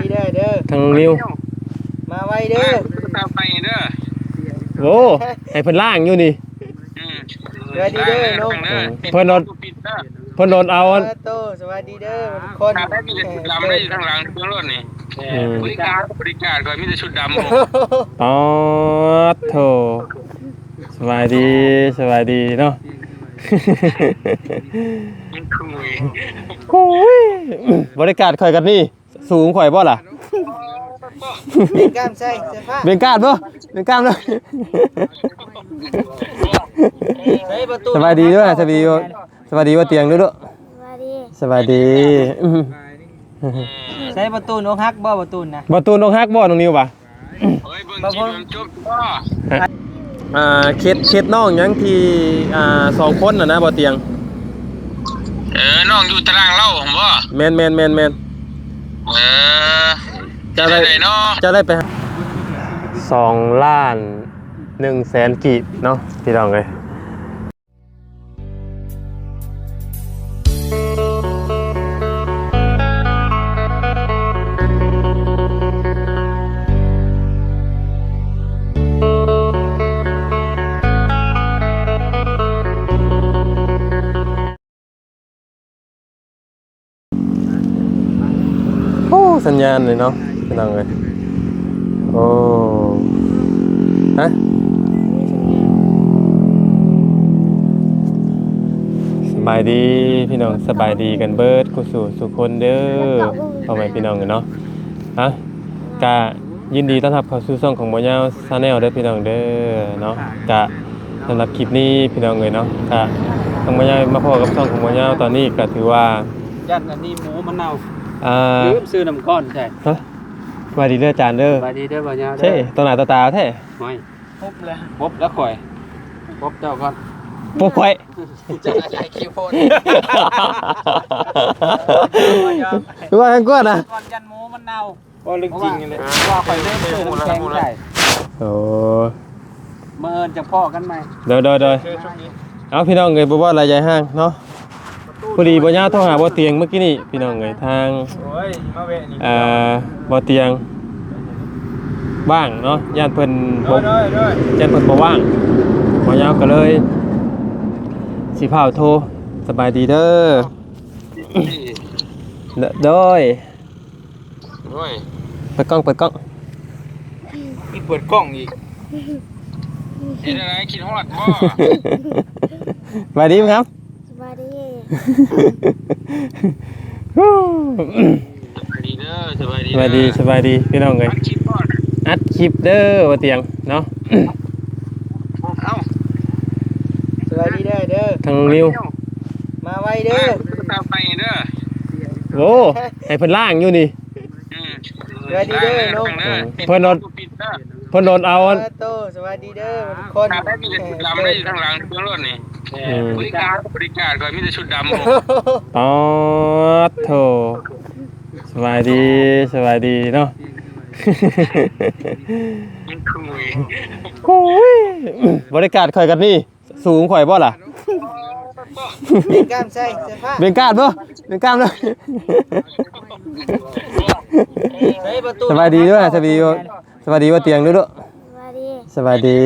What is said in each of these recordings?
ດີເດີ ເດີ ທາງນ້ອງນິວ ມາໄວເດີ ລ້າງໂທລະສັບໃໝ່ເດີ ໂອ້ ໃຫ້ເພິ່ນລ້າງຢູ່ນີ້ ອືມ ສະບາຍດີເດີນ້ອງ ເອີ ເພິ່ນໂດນ ເພິ່ນໂດນເອົາ ເອີ ໂຕ ສະບາຍດີເດີທຸກຄົນ ຖ້າໄດ້ມີແຕ່ຊຸດດຳເດ້ ຢູ່ທາງຫຼັງເບິ່ງໂລດນີ້ ອືມ ບໍລິການ ບໍລິການຂ້ອຍມີແຕ່ຊຸດດຳ ປາດໂທ ສະບາຍດີ ສະບາຍດີເນາະ ໂອ້ຍ ບໍລິການຂ້ອຍກັນນີ້ ສູງຂ້ອຍບໍ່ລະ? ເບັງກ້າມໃສ່ເສື້ອຜ້າ ເບັງກ້າມເນາະ ເບັງກ້າມເນາະ ໃສ່ປະຕູ ສະບາຍດີເດີ ສະບາຍດີ ສະບາຍດີບໍ່ຕຽງເດີ ສະບາຍດີ ສະບາຍດີ ໃສ່ປະຕູ ອົກຫັກບໍ່ ປະຕູນະ ປະຕູນອົກຫັກບໍ່ ນ້ອງນິວວ່າ? ເອີຍ ເບິ່ງຄລິບຈົບບໍ່? ອ່າ ເຂດ ເຂດນ້ອງຫຍັງທີ່ ອ່າ ສອງຄົນນະນະ ບໍ່ຕຽງ? ເອີ ນ້ອງຢູ່ຕາລາງເລົ່າຫັ້ນບໍ່? ແມ່ນໆໆໆ ເອີ ເຈົ້າໄດ້ ເຈົ້າໄດ້ໄປ ສອງລ້ານໜຶ່ງແສນກີບເນາະ ພີ່ນ້ອງເອີຍ. ໂອ້ ສັນຍານນີ້ເນາະ ພີ່ນ້ອງເອີຍ ໂອ້ ຮະ ສະບາຍດີພີ່ນ້ອງ ສະບາຍດີກັນເບິດຄູ່ສູ່ສູ່ຄົນເດີ ພໍ່ແມ່ພີ່ນ້ອງເນາະ ຮະ ກະ ຍິນດີຕ້ອນຮັບເຂົ້າສູ່ຊ່ອງຂອງບໍ່ຍາວ Channel ເດີພີ່ນ້ອງເດີເນາະ ກະສຳລັບຄລິບນີ້ພີ່ນ້ອງເອີຍເນາະ ກະທາງບໍ່ຍາວມາພໍ້ກັບຊ່ອງຂອງບໍ່ຍາວ ຕອນນີ້ກະຖືວ່າ ຢ້ານອັນນີ້ໝູມັນເນົ່າ ອ່າ ລືມຊື້ນ້ຳກ້ອນໃສ່ ຮະ ສະບາຍດີເດີອາຈານເດີ ສະບາຍດີເດີບໍ່ຍາວເດີ ເອີ ຕໍ່ໜ້າຕໍ່ຕາແທ້ ໂອ້ຍ ພົບແລ້ວ ພົບແລ້ວຂ້ອຍ ພົບເຈົ້າກ່ອນ ພົບຂ້ອຍ ເຈົ້າກໍຖ່າຍຄລິບໂພດ ຄືວ່າຈັ່ງກວ່ານະ ກ່ອນຢ້ານໝູມັນເນົ່າ. ເວົ້າເລື່ອງຈິງນີ້ແຫຼະ ເພາະວ່າຂ້ອຍເລີຍເປີດນ້ຳແຂງໃສ່ ໂອ້ ມື້ອື່ນຈະພໍ້ກັນໃໝ່ ໂດຍໆໆ ເອົາພີ່ນ້ອງເອີຍ ບໍ່ເວົ້າຫຼາຍໃຫຍ່ຫ່າງເນາະ ພໍດີບໍ່ຍາວໂທຫາບໍ່ຕຽງມື້ກີ້ນີ້ພີ່ນ້ອງເອີຍ ທາງ ໂອ້ຍ ມາແວະນີ້ ເອີ ບໍ່ຕຽງ ວ່າງເນາະ ຢ້ານເພິ່ນບໍ່ ໂດຍໆໆ ຢ້ານເພິ່ນບໍ່ວ່າງ ບໍ່ຍາວກໍເລີຍຊິຟ້າວໂທ ສະບາຍດີເດີ ໂດຍ ໂອ້ຍ ເປີດກ້ອງ ເປີດກ້ອງ ມີເປີດກ້ອງອີກ ເຮັດຈັ່ງໃດ ຄິດຮອດບໍ່? ສະບາຍດີຄຳ ສະບາຍດີ ສະບາຍດີເດີ ສະບາຍດີເດີ ສະບາຍດີ ສະບາຍດີພີ່ນ້ອງເອີຍ ອັດຄລິບບໍ່? ອັດຄລິບເດີ ບໍ່ຕຽງເນາະ ເອົ້າ ສະບາຍດີເດີ ເດີ ທາງນ້ອງນິວ ມາໄວເດີ ລ້າງໂທລະສັບໃໝ່ເດີ ໂອ້ ໃຫ້ເພິ່ນລ້າງຢູ່ນີ້ ອືມ ສະບາຍດີເດີນ້ອງ ເອີ ເພິ່ນໂດນ ເພິ່ນໂດນເອົາ ເອີ ໂຕ ສະບາຍດີເດີທຸກຄົນ ຖ້າໄດ້ມີແຕ່ຊຸດດຳເດ້ ຢູ່ທາງຫຼັງເບິ່ງໂລດນີ້ ອືມ ບໍລິການ ບໍລິການຂ້ອຍມີແຕ່ຊຸດດຳ ປາດໂທ ສະບາຍດີ ສະບາຍດີເນາະ ໂອ້ຍ ບໍລິການຂ້ອຍກັນນີ້ ສູງຂ້ອຍບໍ່ລະ? ເບັງກ້າມໃສ່ເສື້ອຜ້າ ເບັງກ້າມເນາະ ເບັງກ້າມເນາະ ໃສ່ປະຕູ ສະບາຍດີເດີ ສະບາຍດີ ສະບາຍດີບໍ່ຕຽງເດີ ສະບາຍດີ ສະບາຍດີ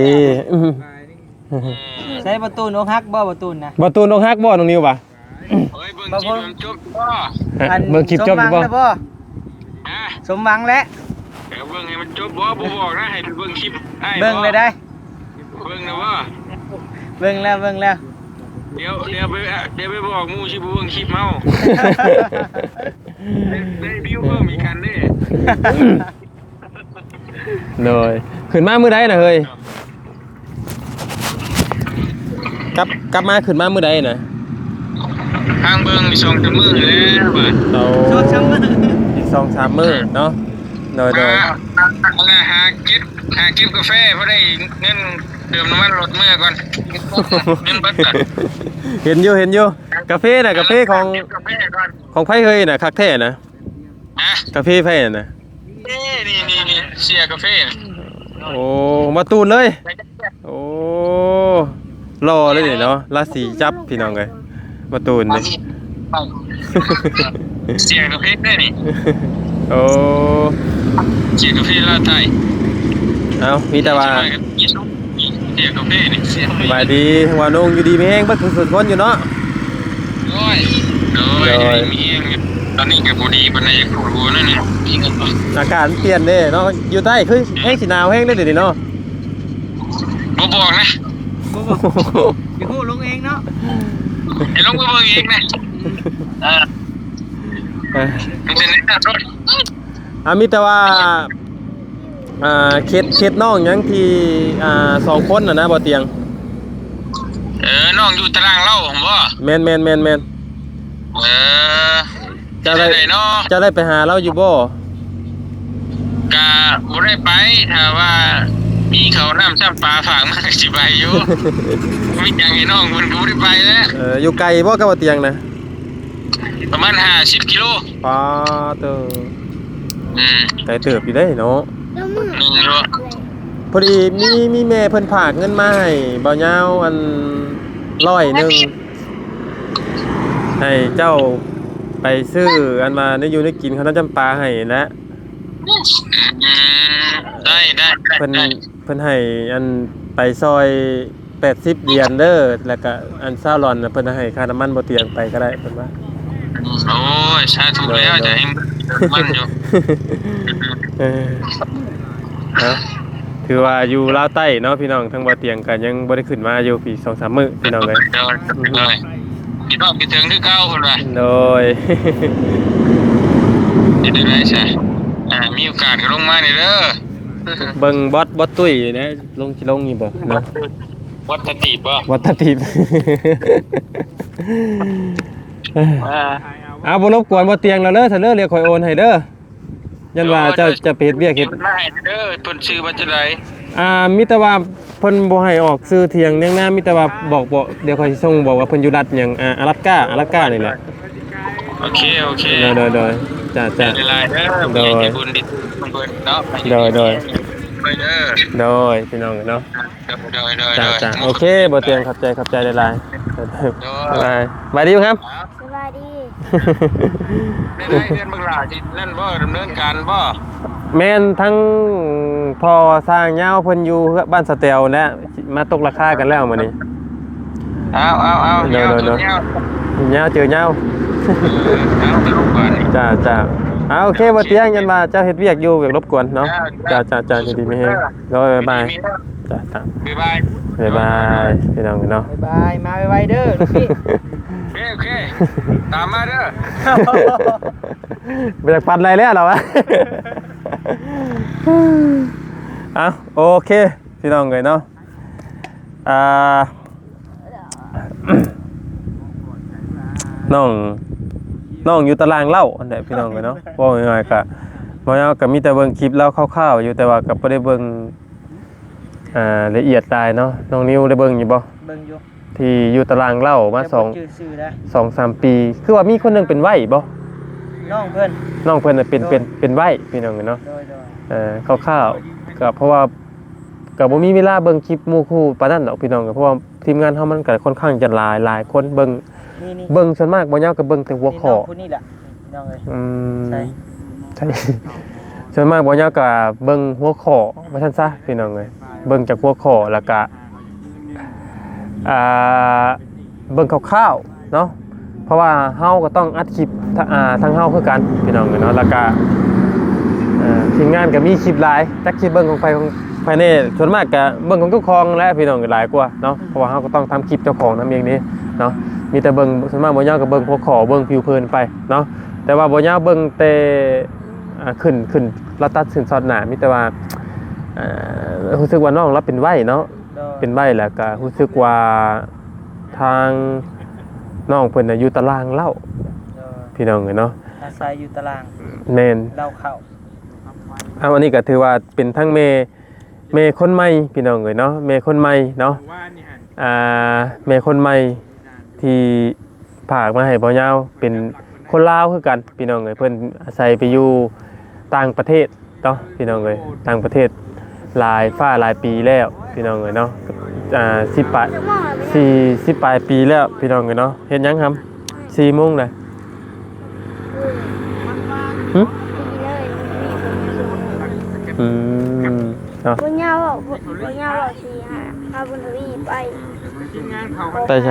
ໃສ່ປະຕູ ອົກຫັກບໍ່ ປະຕູນະ ປະຕູນອົກຫັກບໍ່ ນ້ອງນິວວ່າ? ເອີຍ ເບິ່ງຄລິບຈົບບໍ່? ອັນ ເບິ່ງຄລິບຈົບຢູ່ບໍ່? ສົມຫວັງແລ້ວບໍ່? ຮະ? ສົມຫວັງແລ້ວ ເອີ ເບິ່ງໃຫ້ມັນຈົບບໍ່? ບໍ່ບອກນະ ໃຫ້ໄປເບິ່ງຄລິບອ້າຍ ເບິ່ງແລ້ວໃດ ເບິ່ງແລ້ວບໍ່? ເບິ່ງແລ້ວ ເບິ່ງແລ້ວ ດຽວ ດຽວໄປ ດຽວໄປບອກໝູ່ຊິບໍ່ເບິ່ງຄລິບເຮົາ ໄດ້ ໄດ້ວິວເພີ່ມອີກຄັນເດ້. ໂດຍ ຂຶ້ນມາມື້ໃດນະເຮີ້ຍ? ກັບ ກັບມາ ຂຶ້ນມາມື້ໃດນະ? ທາງເບິ່ງມີສອງສາມມື້ແລ້ວບາດ ໂອ້ ສອງສາມມື້ ອີກສອງສາມມື້ເນາະ ໂດຍ ໂດຍ ຫາ ຫາ ຫາເກັບ ຫາເກັບກາແຟພໍໄດ້ເງິນເຕີມນ້ຳມັນລົດເມືອກ່ອນ ເງິນເບິດກ່ອນ ເຫັນຢູ່ ເຫັນຢູ່ ກາເຟນະ ກາເຟຂອງ ເກັບກາແຟກ່ອນ ຂອງໃຜເຮີ້ຍນະ ຄັກແທ້ນະ? ຮະ? ກາເຟໃຜຫັ້ນນະ? ເອີ ນີ້ໆໆ ເສຍກາເຟ ໂອ້ ມາຕູນເລີຍ ໂອ້ ຫຼໍ່ເລີຍນີ້ເນາະ ລາສີຈັບພີ່ນ້ອງເອີຍ ມາຕູນນີ້ ເສຍກາເຟເດ້ນີ້ ໂອ້ ເສຍກາເຟລາວໃຕ້. ເອົ້າ ມີແຕ່ວ່າ ເສຍກາເຟນີ້ ສະບາຍດີ ວ່າໂໜ່ງຢູ່ດີມີແຮງເບິດທຸກຄົນຢູ່ເນາະ. ໂດຍ ໂດຍ ໂດຍ ມີແຮງຢູ່. ຕອນນີ້ກໍບໍ່ດີປານໃດ ຢາກປວດຫົວໜ້ອຍໜຶ່ງ. ອາກາດມັນປ່ຽນເດ້ເນາະ ຢູ່ໃຕ້ຄືແຮງຊິໜາວແຮງເດ້ດຽວນີ້ເນາະ. ບໍ່ບອກນະ ບໍ່ບອກ ຊິຮູ້ລົງເອງເນາະ ໃຫ້ລົງໄປເບິ່ງເອງນະ. ເອີ ເອີ ມີແຕ່ແນະນຳໂລດ. ອ່າ ມີແຕ່ວ່າ ອ່າ ເຂດ ເຂດນ້ອງຫຍັງທີ່ ອ່າ ສອງຄົນນະນະ ບໍ່ຕຽງ? ເອີ ນ້ອງຢູ່ຕາລາງເລົ່າຫັ້ນບໍ່? ແມ່ນໆໆໆ. ເອີ ເຈົ້າໄດ້ ເຈົ້າໄດ້ໄປຫາລາວຢູ່ບໍ່? ກະບໍ່ໄດ້ໄປ ຖ້າວ່າມີເຂົ້ານ້ຳຊ້ຳປາຝາກມາກະຊິໄປຢູ່. ມີຫຍັງໃຫ້ນ້ອງເພິ່ນກະບໍ່ໄດ້ໄປແຫຼະ. ເອີ ຢູ່ໄກບໍ່ກັບບໍ່ຕຽງນະ? ປະມານຫ້າສິບກິໂລ. ປາໂຕ ອືມ ໄກເຕີບຢູ່ເດ້ເນາະ. ອືມ ພໍດີມີ ມີແມ່ເພິ່ນຝາກເງິນມາໃຫ້ບ່າວຍາວ ອັນ ຮ້ອຍໜຶ່ງ ໃຫ້ເຈົ້າໄປຊື້ ອັນວ່າແນວຢູ່ແນວກິນ ເຂົ້ານ້ຳຈ້ຳປາໃຫ້ແຫຼະ. ອືມ ໄດ້ ໄດ້ ໄດ້ ເພິ່ນ ໄດ້ ເພິ່ນໃຫ້ ອັນ ໄປຊ່ອຍ ແປດສິບຫຼຽນເດີ ແລ້ວກະອັນຊາວຫຼອນນະ ເພິ່ນໃຫ້ຄ່ານ້ຳມັນບໍ່ຕຽງໄປກະໄດ້ເພິ່ນວ່າ. ໂອ້ຍ ສາທຸແລ້ວ ໂດຍ ຈະແຮງມັນຢູ່. ເອີ ເນາະ ຖືວ່າຢູ່ລາວໃຕ້ເນາະພີ່ນ້ອງ ທາງບໍ່ຕຽງກະຍັງບໍ່ໄດ້ຂຶ້ນມາຢູ່ປີສອງສາມມື້ພີ່ນ້ອງເອີຍ. ໂດຍ ໂດຍ ຄິດຮອດຄິດເຖິງຄືເກົ່າເພິ່ນວ່າ. ໂດຍ ເຮັດຈັ່ງໃດຊະ ອ່າ ມີໂອກາດກະລົງມາແດ່ເດີ. ເບິ່ງບອດ ບອດຕຸ້ຍແດ່ ລົງ ຊິລົງຢູ່ບໍ່ເນາະ? ວັດຕະຕີບບໍ່? ວັດຕະຕີບ. ອ່າ ເອົາ ບໍ່ລົບກວນບໍ່ຕຽງແລ້ວເດີ ຊັ້ນເດີ ດຽວຂ້ອຍໂອນໃຫ້ເດີ. ຢ້ານວ່າເຈົ້າຈະໄປເຮັດວຽກເຮັດ ມາໃຫ້ເດີ. ເພິ່ນຊື່ວ່າຈັ່ງໃດ? ອ່າ ມີແຕ່ວ່າເພິ່ນບໍ່ໃຫ້ອອກຊື່ທ່ຽງນຽງນາມ ມີແຕ່ວ່າບອກ ບອກ ດຽວຂ້ອຍຊິສົ່ງບອກວ່າເພິ່ນຢູ່ລັດຫຍັງ ອ່າ ອາລັດກາ ອາລັດການີ້ແຫຼະ. ໂອເຄ ໂອເຄ ໂດຍ ໂດຍ ໂດຍ ຈ້າ ຈ້າ ຫຼາຍໆເດີ. ໂດຍ ມີໃຈບຸນດີເພິ່ນເນາະ. ໂດຍ ໂດຍ ໂດຍ ໂດຍ ພີ່ນ້ອງເນາະ. ໂດຍ ໂດຍ ໂດຍ ຈ້າ ໂດຍ ຈ້າ ໂອເຄ ບໍ່ຕຽງ ຂອບໃຈ ຂອບໃຈຫຼາຍໆ. ໂດຍ ບາຍ ສະບາຍດີຄັບ. ສະບາຍດີ. ແມ່ນໃດ ເຮືອນບັກຫຼ້າຊິນັ້ນບໍ່ ດຳເນີນການບໍ່? ແມ່ນ ທັງພໍ່ຊ່າງຍາວເພິ່ນຢູ່ເຮືອນບ້ານສະແຕວແຫຼະ ມາຕົກລາຄາກັນແລ້ວມື້ນີ້. ເອົາ ເອົາ ເອົາ ໂດຍ ຍາວ ໂດຍ ໂດຍ ຍາວ ຍາວເຈີຍາວ. ເອີ ເອົາ ສະຫຼຸບບາດນີ້ ຈ້າ ຈ້າ. ເອົາ ໂອເຄ ໂອເຄ ບໍ່ຕຽງ ຢ້ານວ່າເຈົ້າເຮັດວຽກຢູ່ ຢາກລົບກວນເນາະ. ຈ້າ ຈ້າ ຈ້າ ຢູ່ດີມີແຮງ. ໂດຍ ບາຍບາຍ. ຈ້າ ຈ້າ ບາຍບາຍ ບາຍບາຍ ພີ່ນ້ອງເນາະ. ບາຍບາຍ ມາໄວໆເດີລູກພີ່. ໂອເຄ ໂອເຄ ຕາມມາເດີ. ບໍ່ຢາກປັ່ນໄຫຼແລ້ວລາວວ່າ. ເອົາ ໂອເຄ ພີ່ນ້ອງເອີຍເນາະ. ອ່າ ນ້ອງ ນ້ອງຢູ່ຕາລາງເລົ່າຫັ້ນແຫຼະ ພີ່ນ້ອງເອີຍເນາະ. ເວົ້າງ່າຍໆ ກະ ບໍ່ຍາວກະມີແຕ່ເບິ່ງຄລິບລາວຄ່າວໆຢູ່ ແຕ່ວ່າກະບໍ່ໄດ້ເບິ່ງ ອ່າ ລະອຽດຫຼາຍເນາະ. ນ້ອງນິວໄດ້ເບິ່ງຢູ່ບໍ່? ເບິ່ງຢູ່ ທີ່ຢູ່ຕາລາງເລົ່າມາ ແຕ່ບໍ່ ສອງ ຈື່ຊື່ໄດ໋ ສອງສາມປີ ຄືວ່າມີຄົນໜຶ່ງເປັນໄວບໍ່? ນ້ອງເພິ່ນ ນ້ອງເພິ່ນນະເປັນ ໂດຍ ເປັນ ເປັນໄວ ພີ່ນ້ອງເນາະ. ໂດຍ ໂດຍ ເອີ ຄ່າວໆ ກະເພາະວ່າ ກະບໍ່ມີເວລາເບິ່ງຄລິບໝູ່ຄູ່ປານນັ້ນດອກ ພີ່ນ້ອງ ເພາະວ່າທີມງານເຮົາມັນກະຄ່ອນຂ້າງຈະຫຼາຍ ຫຼາຍຄົນເບິ່ງ ນີ້ໆ ເບິ່ງສ່ວນມາກບໍ່ຍາວກະເບິ່ງແຕ່ຫົວຂໍ້ ນີ້ນ້ອງຜູ້ນີ້ແຫຼະ ພີ່ນ້ອງເອີຍ. ອືມ ໃຊ່ ໃຊ່ ສ່ວນມາກບໍ່ຍາວກະເບິ່ງຫົວຂໍ້ວ່າຊັ້ນຊະ ພີ່ນ້ອງເອີຍ. ເບິ່ງຈາກຫົວຂໍ້ ແລ້ວກະ ອ່າ ເບິ່ງຄ່າວໆເນາະ ເພາະວ່າເຮົາກໍຕ້ອງອັດຄລິບ ອ່າ ທາງເຮົາຄືກັນ ພີ່ນ້ອງເອີຍເນາະ. ແລ້ວກະ ເອີ ທີມງານກໍມີຄລິບຫຼາຍ ຈັກຊິເບິ່ງຂອງໃຜຂອງໃຜແດ່. ສ່ວນມາກກໍເບິ່ງຂອງເຈົ້າຂອງແຫຼະ ພີ່ນ້ອງ ຫຼາຍກວ່າເນາະ ເພາະວ່າເຮົາກໍຕ້ອງທຳຄລິບເຈົ້າຂອງນຳເອງເດ້ເນາະ. ມີແຕ່ເບິ່ງ ສ່ວນມາກບໍ່ຍາວກໍເບິ່ງຫົວຂໍ້ ເບິ່ງຜິວເຜີນໄປເນາະ. ແຕ່ວ່າບໍ່ຍາວເບິ່ງແຕ່ ອ່າ ຂຶ້ນ ຂຶ້ນ ລາວຕັດຂຶ້ນຊັອດໜ້າ ມີແຕ່ວ່າ ເອີ ຮູ້ສຶກວ່ານ້ອງລາວເປັນໄວເນາະ. ໂດຍ ເປັນໄວ ແລ້ວກໍຮູ້ສຶກວ່າທາງນ້ອງເພິ່ນນະຢູ່ຕາລາງເຫຼົ້າ ໂດຍ ພີ່ນ້ອງເອີຍເນາະ ອາໄສຢູ່ຕາລາງ ແມ່ນ ເຫຼົ້າເຂົ້າ. ເອົາ ອັນນີ້ກໍຖືວ່າເປັນທັງແມ່ ແມ່ຄົນໃໝ່ ພີ່ນ້ອງເອີຍເນາະ ແມ່ຄົນໃໝ່ເນາະ ອ່າ ແມ່ຄົນໃໝ່ ທີ່ຝາກມາໃຫ້ບ່າວຍາວ ເປັນຄົນລາວຄືກັນ ພີ່ນ້ອງເອີຍ. ເພິ່ນອາໄສໄປຢູ່ຕ່າງປະເທດເນາະ ພີ່ນ້ອງເອີຍ ຕ່າງປະເທດຫຼາຍຟ້າຫຼາຍປີແລ້ວ ພີ່ນ້ອງເອີຍເນາະ. ອ່າ ສິບປາຍ ສີ່ສິບປາຍປີແລ້ວ ພີ່ນ້ອງເອີຍເນາະ. ເຮັດຫຍັງຫຳ? ສີ່ໂມງນະ. ຫຶ? ອືມ ເນາະ ບໍ່ຍາວເວົ້າ ບໍ່ ບໍ່ຍາວເວົ້າຊິຫາ ຫາບຸນທະວີໄປ ໄປໃສ?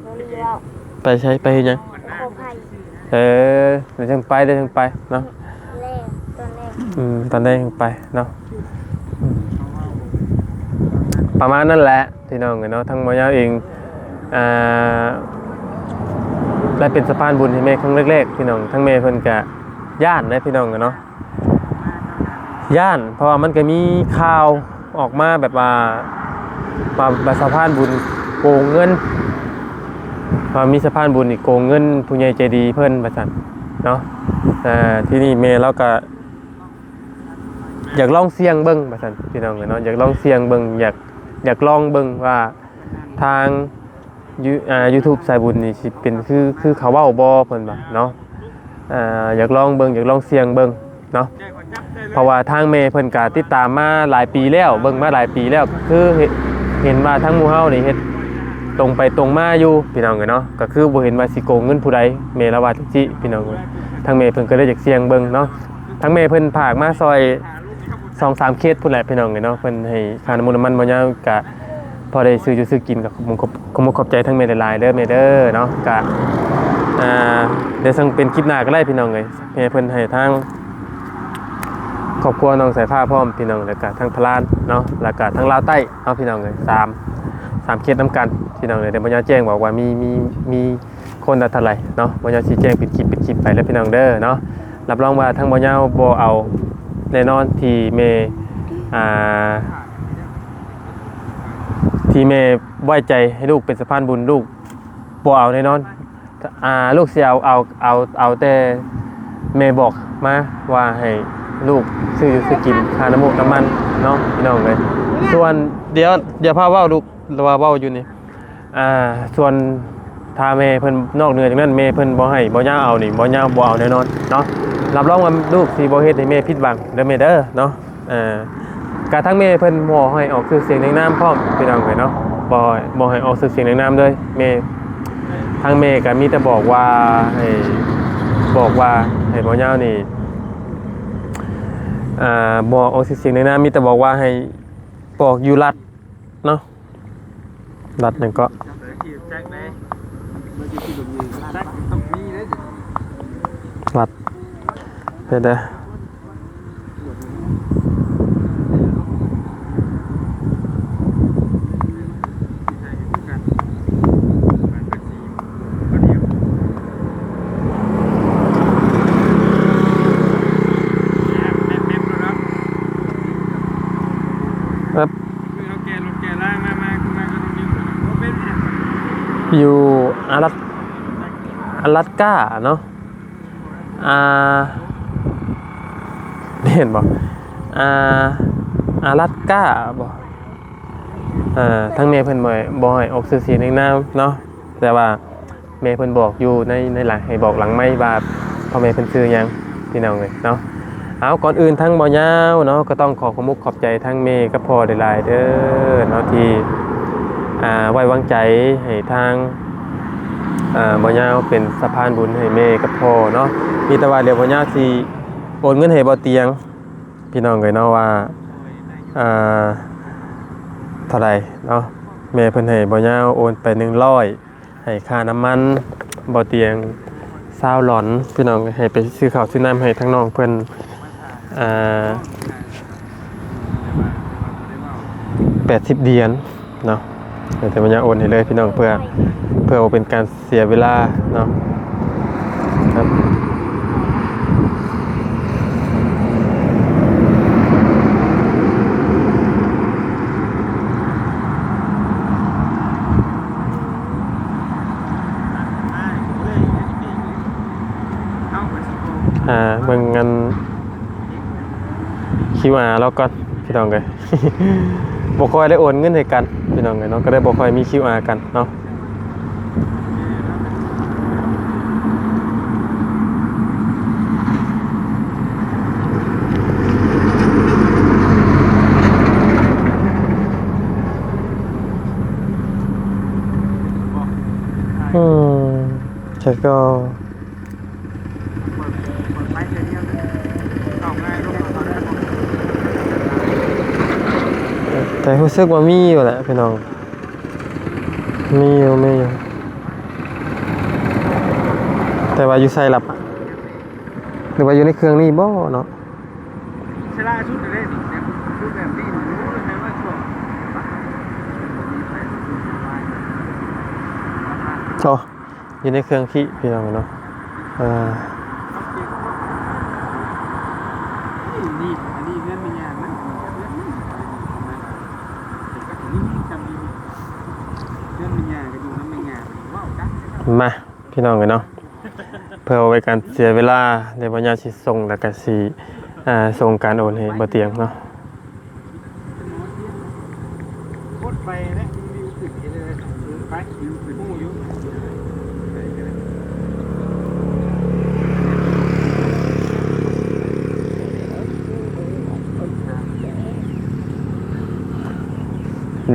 ບໍ່ໄດ້ເວົ້າ ໄປໃສ? ໄປເຮັດຫຍັງ? ໄປຂໍໄຜ ເອີ ດຽວຈັ່ງໄປ ດຽວຈັ່ງໄປເນາະ ແລງ ຕອນແລງ ອືມ ຕອນແລງຈັ່ງໄປເນາະ ອືມ ປະມານນັ້ນແຫຼະ ພີ່ນ້ອງເອີຍເນາະ. ທາງໝໍຍາວເອງ ອ່າ ໄດ້ເປັນສະພານບຸນໃຫ້ແມ່ຄັ້ງແລກໆ ພີ່ນ້ອງ. ທາງແມ່ເພິ່ນກະຢ້ານເດ້ ພີ່ນ້ອງເອີຍເນາະ ຢ້ານ ເພາະວ່າມັນກະມີຂ່າວອອກມາແບບວ່າ ວ່າ ວ່າສະພານບຸນໂກງເງິນ ວ່າມີສະພານບຸນນີ້ໂກງເງິນຜູ້ໃຫຍ່ໃຈດີເພິ່ນວ່າຊັ້ນເນາະ. ເອີ ທີນີ້ແມ່ລາວກະ ຢາກລອງສ່ຽງເບິ່ງວ່າຊັ້ນ ພີ່ນ້ອງເອີຍເນາະ ຢາກລອງສ່ຽງເບິ່ງ ຢາກ ຢາກລອງເບິ່ງວ່າທາງ ຢູ ອ່າ ຢູທູບສາຍບຸນນີ້ຊິເປັນຄື ຄືເຂົາເວົ້າບໍ່ ເພິ່ນວ່າເນາະ. ອ່າ ຢາກລອງເບິ່ງ ຢາກລອງສ່ຽງເບິ່ງເນາະ ເພາະວ່າທາງແມ່ເພິ່ນກະຕິດຕາມມາຫຼາຍປີແລ້ວ ເບິ່ງມາຫຼາຍປີແລ້ວ ກະຄືເຫັນ ເຫັນວ່າທາງໝູ່ເຮົານີ້ເຮັດຕົງໄປຕົງມາຢູ່ ພີ່ນ້ອງເອີຍເນາະ ກະຄືບໍ່ເຫັນວ່າຊິໂກງເງິນຜູ້ໃດ ແມ່ລາວວ່າຈັ່ງຊີ້ ພີ່ນ້ອງເອີຍ. ທາງແມ່ເພິ່ນກະເລີຍຢາກສ່ຽງເບິ່ງເນາະ ທາງແມ່ເພິ່ນຝາກມາຊ່ອຍສອງສາມເຄສພຸ້ນແຫຼະ ພີ່ນ້ອງເອີຍເນາະ ເພິ່ນໃຫ້ຄ່ານ້ຳມັນ ນ້ຳມັນໝໍຍາວ ກະພໍໄດ້ຊື້ຢູ່ຊື້ກິນ ກະຂໍຂອບ ຂອບ ຂອບໃຈທາງແມ່ຫຼາຍໆເດີແມ່ເດີເນາະ. ກະ ອ່າ ດຽວສັ່ງເປັນຄລິບໜ້າກະໄດ້ ພີ່ນ້ອງເອີຍ ແມ່ເພິ່ນໃຫ້ທາງຄອບຄົວນ້ອງສາຍຟ້າພ້ອມ ພີ່ນ້ອງ ແລ້ວກະທາງພະລານເນາະ ແລ້ວກະທາງລາວໃຕ້ເນາະ ພີ່ນ້ອງເອີຍ ສາມ ສາມເຂດນຳກັນ ພີ່ນ້ອງເອີຍ. ດຽວໝໍຍາວແຈ້ງບອກວ່າມີ ມີ ມີ ຄົນລະເທົ່າໃດເນາະ ໝໍຍາວຊິແຈ້ງເປັນຄລິບ ເປັນຄລິບໄປເດີພີ່ນ້ອງເດີເນາະ. ຮັບຮອງວ່າທາງໝໍຍາວບໍ່ເອົາແນ່ນອນ ທີ່ແມ່ ອ່າ ທີ່ແມ່ໄວ້ໃຈໃຫ້ລູກເປັນສະພານບຸນ ລູກບໍ່ເອົາແນ່ນອນ. ອ່າ ລູກຊິເອົາ ເອົາ ເອົາ ເອົາແຕ່ແມ່ບອກມາວ່າໃຫ້ລູກຊື້ຢູ່ຊື້ກິນ ຄ່ານ້ຳມັນນ້ຳມັນເນາະ ພີ່ນ້ອງເອີຍ. ສ່ວນ ດຽວ ດຽວພາເວົ້າລູກ ຫຼືວ່າເວົ້າຢູ່ນີ້ ອ່າ ສ່ວນຖ້າແມ່ເພິ່ນນອກເໜືອຈາກນັ້ນ ແມ່ເພິ່ນບໍ່ໃຫ້ ບໍ່ຍາວເອົານີ້ ບໍ່ຍາວບໍ່ເອົາແນ່ນອນເນາະ. ຮັບຮອງວ່າລູກຊິບໍ່ເຮັດໃຫ້ແມ່ຜິດຫວັງເດີແມ່ເດີເນາະ. ເອີ ກະທາງແມ່ເພິ່ນບໍ່ໃຫ້ອອກຊື່ສຽງນຽງນາມພ້ອມ ພີ່ນ້ອງເອີຍເນາະ ບໍ່ ບໍ່ໃຫ້ອອກຊື່ສຽງນຽງນາມເລີຍ ແມ່ ທາງແມ່ກະມີແຕ່ບອກວ່າໃຫ້ ບອກວ່າໃຫ້ໝໍຍາວນີ້ ອ່າ ບໍ່ອອກຊື່ສຽງນຽງນາມ ມີແຕ່ບອກວ່າໃຫ້ບອກຢູ່ລັດ ເນາະ ລັດຫຍັງເກາະ ລັດ ເດີ ເດີ ແມ່ນ ຢູ່ອາລັດ ອາລັດກາເນາະ ອ່າ ແມ່ນບໍ່ ອ່າ ອາລັດກາບໍ່ ອ່າ ທາງແມ່ເພິ່ນບໍ່ ບໍ່ໃຫ້ອອກຊື່ສຽງນຽງນາມເນາະ ແຕ່ວ່າ ແມ່ເພິ່ນບອກຢູ່ໃນ ໃນຫຼັງ ໃຫ້ບອກຫຼັງໄມວ່າພໍ່ແມ່ເພິ່ນຊື່ຫຍັງ ພີ່ນ້ອງເອີຍເນາະ. ເອົາ ກ່ອນອື່ນທາງບໍ່ຍາວເນາະ ກໍຕ້ອງຂໍຂອບມຸກຂອບໃຈທາງແມ່ກັບພໍ່ຫຼາຍໆເດີເນາະ ທີ່ ອ່າ ໄວ້ວາງໃຈໃຫ້ທາງ ອ່າ ບໍ່ຍາວເປັນສະພານບຸນໃຫ້ແມ່ກັບພໍ່ເນາະ. ມີແຕ່ວ່າດຽວບໍ່ຍາວຊິໂອນເງິນໃຫ້ບໍ່ຕຽງ ພີ່ນ້ອງເອີຍເນາະ ວ່າ ອ່າ ເທົ່າໃດເນາະ. ແມ່ເພິ່ນໃຫ້ບໍ່ຍາວໂອນໄປໜຶ່ງຮ້ອຍ ໃຫ້ຄ່ານ້ຳມັນ ບໍ່ຕຽງຊາວຫຼອນ ພີ່ນ້ອງ ໃຫ້ໄປຊື້ເຂົ້າຊື້ນ້ຳໃຫ້ທາງນ້ອງເພິ່ນ ອ່າ ແປດສິບຫຼຽນເນາະ. ແຕ່ວ່າຢາກໂອນໃຫ້ເລີຍພີ່ນ້ອງ ເພື່ອ ເພື່ອບໍ່ເປັນການເສຍເວລາເນາະ. ອ່າ ເບິ່ງອັນ ຄິວອາ ລາວກ່ອນ ພີ່ນ້ອງເອີຍ. ບໍ່ຄ່ອຍໄດ້ໂອນເງິນໃຫ້ກັນ ພີ່ນ້ອງເອີຍເນາະ ກໍເລີຍບໍ່ຄ່ອຍມີຄິວອາກັນເນາະ. ອືມ ແລ້ວກໍ ເປີດ ເປີດໄຟເທື່ອດຽວ ເຂົ້າງ່າຍລົງ ເຂົ້າໄດ້ບໍ່? ແຕ່ຮູ້ສຶກວ່າມີຢູ່ແຫຼະພີ່ນ້ອງ ມີຢູ່ ມີຢູ່ ແຕ່ວ່າຢູ່ໃສລະ ຫຼືວ່າຢູ່ໃນເຄື່ອງນີ້ບໍ່ເນາະ? ຊະລາສຸດເດ້ນີ້ ແບບ ຄືແບບນີ້ ໂອ້ຍ ໃຫ້ວ່າຊ່ວງ ໂອ້ ຢູ່ໃນເຄື່ອງຂີ້ພີ່ນ້ອງເນາະ ເອີ ນີ້ ອັນນີ້ເຮືອນແມ່ຍ່າມັນ ເຮືອນມັນ ເຮືອນແມ່ຍ່າກໍຢູ່ນຳແມ່ຍ່າ ເວົ້າກັນ ມາ ພີ່ນ້ອງເອີຍເນາະ ເພື່ອບໍ່ເປັນການເສຍເວລາ ດຽວບ່າວຍາວຊິສົ່ງ ແລ້ວກໍຊິ ອ່າ ສົ່ງການໂອນໃຫ້ບ່າວຕຽງເນາະ.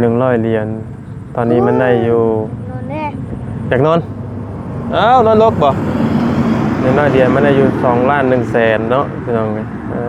ໜຶ່ງຮ້ອຍຫຼຽນ ຕອນນີ້ມັນໄດ້ຢູ່ ນອນແດ່ ຢາກນອນ ອ້າວ ນອນລົກບໍ່? ໜຶ່ງຮ້ອຍຫຼຽນມັນໄດ້ຢູ່ສອງລ້ານໜຶ່ງແສນເນາະ ພີ່ນ້ອງເອີຍ ເອີ.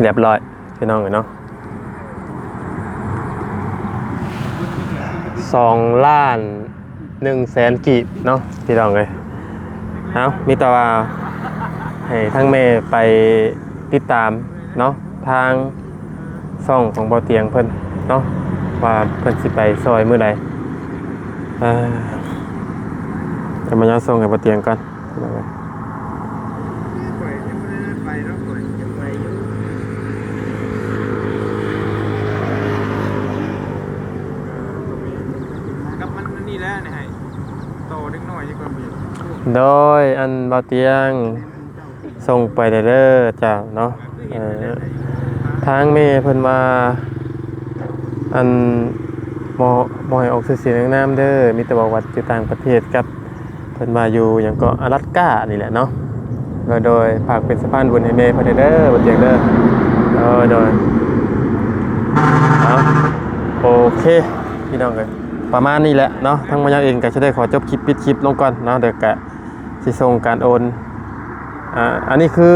ຮຽບຮ້ອຍ ພີ່ນ້ອງເອີຍເນາະ ສອງລ້ານໜຶ່ງແສນກີບເນາະ ພີ່ນ້ອງເອີຍ. ເອົາ ມີແຕ່ວ່າໃຫ້ທາງແມ່ໄປຕິດຕາມເນາະ ທາງຊ່ອງຂອງບ່າວຕຽງເພິ່ນເນາະ ວ່າເພິ່ນຊິໄປຊ່ອຍມື້ໃດ ເອີ ຈະມາຍາມສົ່ງໃຫ້ບ່າວຕຽງກ່ອນ. ໂດຍ ອັນບ່າວຕຽງ ສົ່ງໄປແດ່ເດີເຈົ້າເນາະ ເອີ ທາງແມ່ເພິ່ນວ່າ ອັນ ບໍ່ ບໍ່ໃຫ້ອອກຊື່ສຽງນາມເດີ ມີແຕ່ບອກວ່າຢູ່ຕ່າງປະເທດກັບ ເພິ່ນວ່າຢູ່ຫຍັງເກາະ ອາລັດການີ້ແຫຼະເນາະ ໂດຍ ໂດຍ ຝາກເປັນສະພານບຸນໃຫ້ແມ່ເພິ່ນເດີ ບໍ່ຕຽງເດີ ໂດຍ ໂດຍ ເອົາ ໂອເຄ ພີ່ນ້ອງເອີຍ ປະມານນີ້ແຫຼະເນາະ ທາງບ່າວຍາວເອງກໍຊິໄດ້ຂໍຈົບຄລິບ ປິດຄລິບລົງກ່ອນເນາະ ແລ້ວກໍ ຊິສົ່ງການໂອນ ອ່າ ອັນນີ້ຄື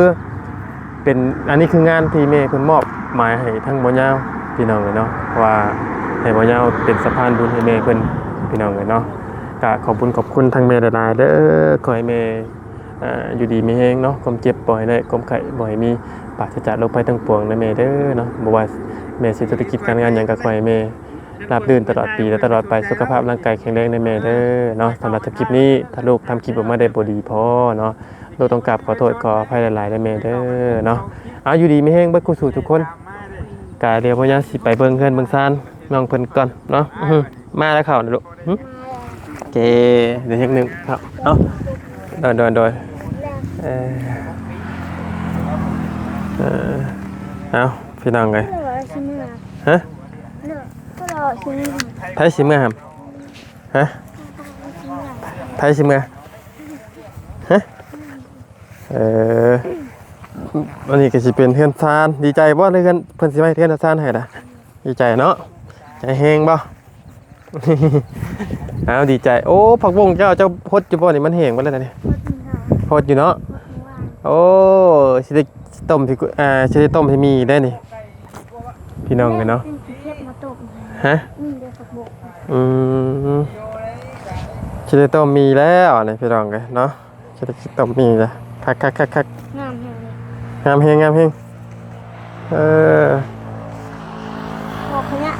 ເປັນ ອັນນີ້ຄືງານທີ່ແມ່ເພິ່ນມອບໝາຍໃຫ້ທາງບ່າວຍາວ ພີ່ນ້ອງເອີຍເນາະ ວ່າໃຫ້ບ່າວຍາວເປັນສະພານບຸນໃຫ້ແມ່ເພິ່ນ ພີ່ນ້ອງເອີຍເນາະ. ກະຂອບບຸນຂອບຄຸນທາງແມ່ຫຼາຍໆເດີ ຂໍໃຫ້ແມ່ ອ່າ ຢູ່ດີມີແຮງເນາະ ຄວາມເຈັບບໍ່ໃຫ້ໄດ້ ຄວາມໄຂ້ບໍ່ໃຫ້ມີ ປາສະຈາກໂລກໄພທັງປວງເດີແມ່ເດີເນາະ. ບໍ່ວ່າແມ່ຊິເຮັດທຸລະກິດການງານຫຍັງ ກະຂໍໃຫ້ແມ່ ລາບລື່ນຕະຫຼອດປີ ແລະ ຕະຫຼອດໄປ ສຸຂະພາບຮ່າງກາຍແຂງແຮງເດີແມ່ເດີເນາະ. ສຳລັບຄລິບນີ້ ຖ້າລູກທຳຄລິບອອກມາໄດ້ບໍ່ດີພໍເນາະ ລູກຕ້ອງກາບຂໍໂທດຂໍອະໄພຫຼາຍໆເດີແມ່ເດີເນາະ. ເອົາ ຢູ່ດີມີແຮງເບິດຄູ່ສູ່ທຸກຄົນ. ກະດຽວບ່າວຍາວຊິໄປເບິ່ງເຮືອນເບິ່ງຊານນ້ອງເພິ່ນກ່ອນເນາະ. ອື ມາແລ້ວເຂົ້ານະລູກ. ຫຶ ໂອເຄ ດຽວຈັກໜຶ່ງເຂົ້າເນາະ. ໂດຍ ໂດຍ ໂດຍ ເອີ ເອີ ເອົາ ພີ່ນ້ອງເອີຍ ຮະ? ເນາະ ກໍລໍຊິເມືອ ໃຜຊິເມືອຫັ້ນ? ຮະ? ໃຜຊິເມືອ? ຮະ? ເອີ ອັນນີ້ກໍຊິເປັນເຮືອນຊານ. ດີໃຈບໍ່ ເຮືອນ ເພິ່ນຊິມາເຮັດເຮືອນຊານໃຫ້ລະ? ດີໃຈເນາະ ໃຈແຮງບໍ່? ອ້າວ ດີໃຈ. ໂອ້ ຜັກບົ້ງເຈົ້າ ເຈົ້າຫົດຢູ່ບໍ່ນີ້? ມັນແຫ້ງເບິດແລ້ວນະນີ້. ຫົດຢູ່ເນາະ. ໂອ້ ຊິໄດ້ຕົ້ມ ອ່າ ຊິໄດ້ຕົ້ມໃຫ້ໝີ່ໄດ້ນີ້ ພີ່ນ້ອງເອີຍເນາະ. ຮະ? ອືມ ຊິໄດ້ຕົ້ມໝີ່ແລ້ວນີ້ ພີ່ນ້ອງເອີຍເນາະ. ຈະໄດ້ກິນຕົ້ມໝີ່ລະ ຄັກໆໆໆ. ງາມແຮງເລີຍ ງາມແຮງ ງາມແຮງ. ເອີ ອອກຂະຫຍະ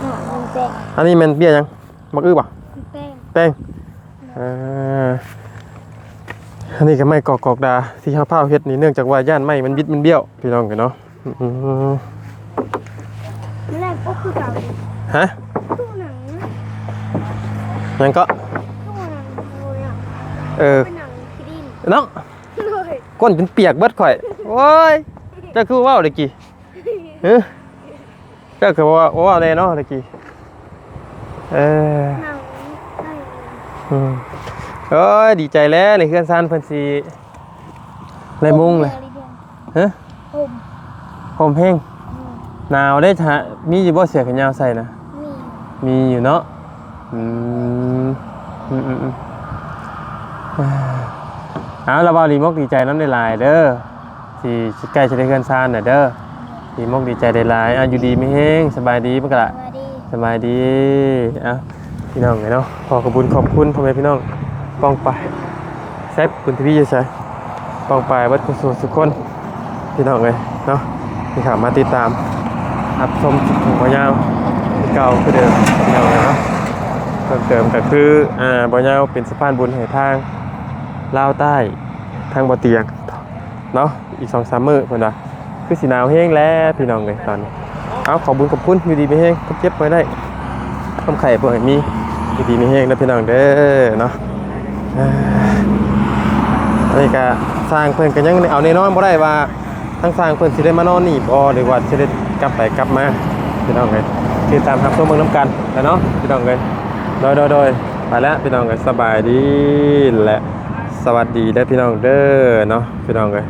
ເນາະ ມັນແປງ. ອັນນີ້ແມ່ນເບ້ຍຫຍັງ? ບັກອຶບໍ່? ແປງ ແປງ. ເອີ ອັນນີ້ກໍໄມ້ກອກ ກອກດາ ທີ່ເຮົາພາວເຮັດນີ້ ເນື່ອງຈາກວ່າຢ້ານໄມ້ມັນບິດມັນບ້ຽວ ພີ່ນ້ອງເອີຍເນາະ. ອືມ ແລ້ວກໍຄືເກົ່າ. ຮະ? ຕູ້ໜັງ ຫຍັງເກາະ? ຕູ້ໜັງໂອ້ຍ ເອີ ເປັນໜັງຂີ້ດິນເນາະ. ໂດຍ ກົ້ນຈົນປຽກເບິດຂ້ອຍ. ໂອ້ຍ ເຈົ້າຄືເວົ້າຕະກີ້? ຮະ? ເຈົ້າກໍເວົ້າ ເວົ້າແນ່ເນາະຕະກີ້. ເອີ ອືມ ໂອ້ຍ ດີໃຈແລ້ວ ໃນເຮືອນຊານເພິ່ນຊິໄດ້ມຸງແລ້ວ. ຮະ? ຮົ່ມ ຮົ່ມແຮງ. ອືມ ໜາວເດ້. ຖ້າ ມີຢູ່ບໍ່ເສື້ອແຂນຍາວໃສ່ນະ? ມີ ມີຢູ່ເນາະ. ອືມ ອືມໆໆ ເອົາ ລະເວົ້າດີມົກດີໃຈນຳຫຼາຍໆເດີ ທີ່ໃກ້ຊິໄດ້ເຮືອນຊານແລ້ວເດີ. ດີມົກດີໃຈຫຼາຍໆ. ອ່າ ຢູ່ດີມີແຮງ. ສະບາຍດີບັກຫຼ້າ. ສະບາຍດີ. ສະບາຍດີ. ອ່ະ ພີ່ນ້ອງເອີຍເນາະ, ຂໍຂອບຄຸນຂອບຄຸນພໍ່ແມ່ພີ່ນ້ອງປ້ອງປາຍ ແຊບ ຄຸນທະວີຢູ່ໃສ ປ້ອງປາຍເບິດສູ່ສູ່ຄົນ ພີ່ນ້ອງເອີຍເນາະ ທີ່ເຂົ້າມາຕິດຕາມຮັບຊົມຄລິບຂອງບ່າວຍາວຄືເກົ່າຄືເດີມ ພີ່ນ້ອງເອີຍເນາະ. ເພີ່ມເຕີມກໍຄື ອ່າ ບ່າວຍາວເປັນສະພານບຸນໃຫ້ທາງລາວໃຕ້ ທາງບໍ່ຕຽງເນາະ. ອີກສອງສາມມື້ເພິ່ນວ່າ ຄືຊິໜາວແຮງແລ້ວ ພີ່ນ້ອງເອີຍ ຕອນນີ້. ເອົາ ຂອບບຸນຂອບຄຸນ ຢູ່ດີມີແຮງ ຄວາມເຈັບບໍ່ໃຫ້ໄດ້ ຄວາມໄຂ້ບໍ່ໃຫ້ມີ ຢູ່ດີມີແຮງເດີ ພີ່ນ້ອງເດີເນາະ. ເອີ ອັນນີ້ກະຊ່າງເພິ່ນກະຍັງເອົາແນ່ນອນບໍ່ໄດ້ວ່າ ທາງຊ່າງເພິ່ນຊິໄດ້ມານອນນີ້ບໍ່ ຫຼືວ່າຊິໄດ້ກັບໄປກັບມາ ພີ່ນ້ອງເອີຍ. ຕິດຕາມຮັບຊົມເບິ່ງນຳກັນແຫຼະເນາະ ພີ່ນ້ອງເອີຍ. ໂດຍ ໂດຍ ໂດຍ ໄປແລ້ວ ພີ່ນ້ອງເອີຍ. ສະບາຍດີ ແລະ ສະຫວັດດີເດີ ພີ່ນ້ອງເດີເນາະ ພີ່ນ້ອງເອີຍ.